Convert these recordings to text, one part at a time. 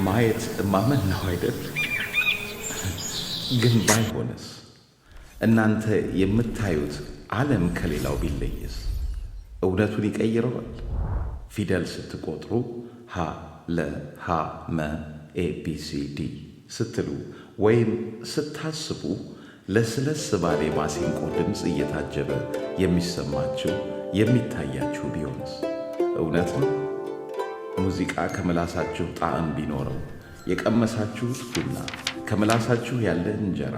ማየት ማመን ነው አይደል? ግን ባይሆንስ? እናንተ የምታዩት ዓለም ከሌላው ቢለይስ እውነቱን ይቀይረዋል? ፊደል ስትቆጥሩ ሀ ለ ሀ መ A B C D ስትሉ ወይም ስታስቡ ለስለስ ባለ ማሲንቆ ድምፅ እየታጀበ የሚሰማችሁ የሚታያችሁ ቢሆንስ እውነት ነው? ሙዚቃ ከምላሳችሁ ጣዕም ቢኖረው፣ የቀመሳችሁት ቡና፣ ከምላሳችሁ ያለ እንጀራ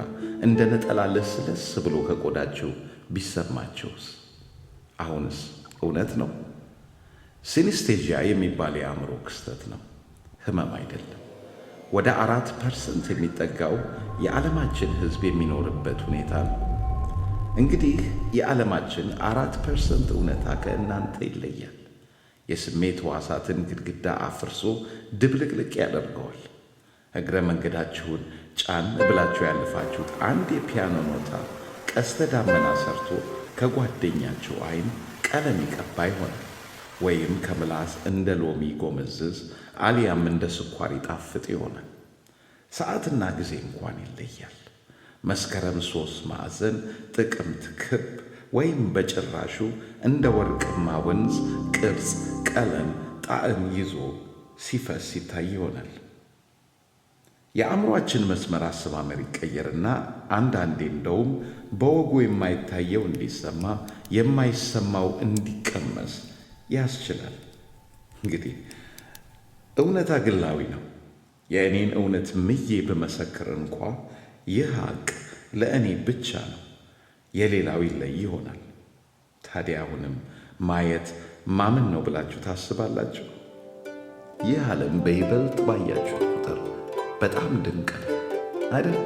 እንደ ነጠላ ለስለስ ብሎ ከቆዳችሁ ቢሰማችሁስ? አሁንስ እውነት ነው? Synesthesia የሚባል የአእምሮ ክስተት ነው፣ ህመም አይደለም። ወደ 4% የሚጠጋው የዓለማችን ሕዝብ የሚኖርበት ሁኔታ ነው። እንግዲህ የዓለማችን 4% እውነታ ከእናንተ ይለያል። የስሜት ሕዋሳትን ግድግዳ አፍርሶ ድብልቅልቅ ያደርገዋል። እግረ መንገዳችሁን ጫን ብላችሁ ያለፋችሁት አንድ የፒያኖ ኖታ ቀስተ ዳመና ሰርቶ ከጓደኛችሁ ዓይን ቀለም ይቀባ ይሆናል፣ ወይም ከምላስ እንደ ሎሚ ጎመዝዝ አሊያም እንደ ስኳር ይጣፍጥ ይሆናል። ሰዓትና ጊዜ እንኳን ይለያል። መስከረም ሦስት ማዕዘን፣ ጥቅምት ክብ ወይም በጭራሹ እንደ ወርቅማ ወንዝ ቅርጽ፣ ቀለም፣ ጣዕም ይዞ ሲፈስ ይታይ ይሆናል። የአእምሯችን መስመር አሰማመር ይቀየርና አንዳንዴ እንደውም በወጉ የማይታየው እንዲሰማ፣ የማይሰማው እንዲቀመስ ያስችላል። እንግዲህ እውነታ ግላዊ ነው። የእኔን እውነት ምዬ ብመሰክር እንኳ ይህ ሀቅ ለእኔ ብቻ ነው፣ የሌላው ይለይ ይሆናል። ታዲያ አሁንም ማየት ማመን ነው ብላችሁ ታስባላችሁ? ይህ ዓለም በይበልጥ ባያችሁት ቁጥር በጣም ድንቅ ነው አይደል?